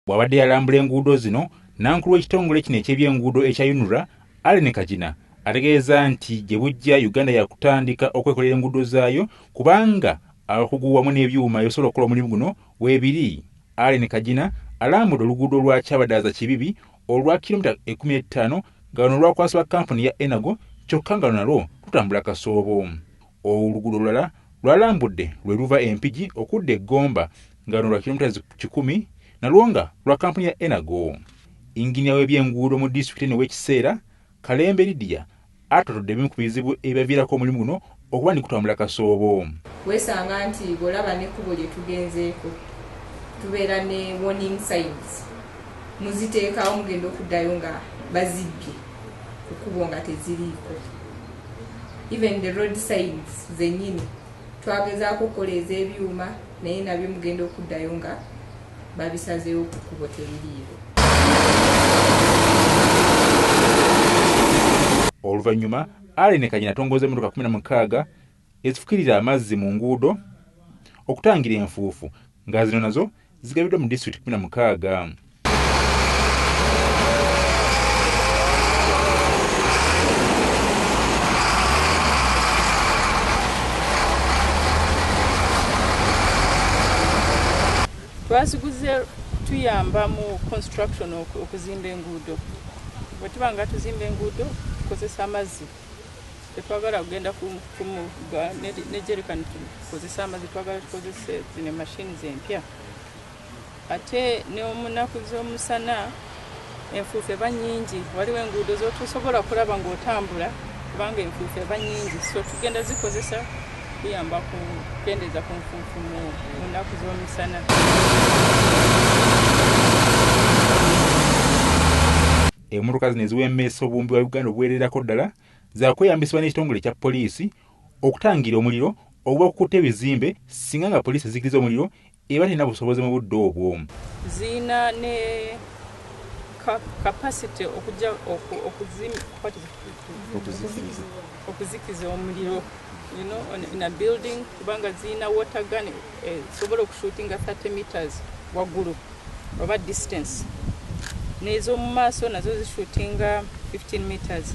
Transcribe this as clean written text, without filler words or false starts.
Bw'abadde yalambula enguudo zino, nankulu w'ekitongole kino eky'ebyenguudo ekya UNRA, Allen Kagina, ategeeza nti gye bujja Uganda yakutandika okwekolera enguudo zaayo kubanga abakugu wamu n'ebyuma ebisobola okukola omulimu guno weebiri. Allen Kagina alambudde oluguudo lwa Kyabadaaza Kibibi olwa kilomita 15 nga luno lwakwasibwa kampuni ya Enago kyokka nga nalwo lutambula kasoobo. Oluguudo olulala lwalambudde lwe luva e Mpigi okudda e Gomba nga luno lwa kilomita 100 nalwo nga lwa kampuni ya Enago. Yinginiya w'ebyenguudo mu disitulikiti eno ow'ekiseera, Kalembe Lydia, atotodde ebimu ku bizibu ebibaviirako omulimu guno okuba ne gutambula kasoobo. Weesanga nti bw'olaba n'ekkubo lye tugenzeeko tubeera ne warning signs, muziteekawo mugenda okuddayo nga bazibbye ku kkubo nga teziriiko. Even the road signs zennyini twagezaako okukola ez'ebyuma naye nabyo mugenda okuddayo nga babisazeewo ku kkubo tebiriiwo. Oluvannyuma Allen Kagina atongoza emmotoka 16 ezifukirira amazzi mu nguudo okutangira enfuufu nga zino nazo zigabiddwa mu disitulikiti 16. Twaziguze tuyamba mu construction okuzimba enguudo. Bwe tuba nga tuzimba enguudo tukozesa amazzi, tetwagala kugenda ku mugga ne jerrycan tukozesa amazzi, twagala tukozese zino machines empya. Ate ne mu nnaku z'omusana enfuufu eba nnyingi, waliwo enguudo z'otosobola kulaba ng'otambula kubanga enfuufu eba nnyingi, so tugenda zikozesa kuyamba kukendeeza ku nfuufu mu nnaku z'omusana. Emmotoka zino eziwemmeesa obuwumbi bwa Uganda obuwererako ddala zakweyambisibwa n'ekitongole ekya poliisi okutangira omuliro oguba gukutte ebizimbe singa nga poliisi ezikiriza omuliro eba terina busobozi mu budde obwo. Zirina ne capacity okujja okuzikiza omuliro, you know, in a building, kubanga zirina water gun esobola okushootinga 30 meters waggulu oba distance, n'ez'omu maaso nazo zishootinga 15 meters.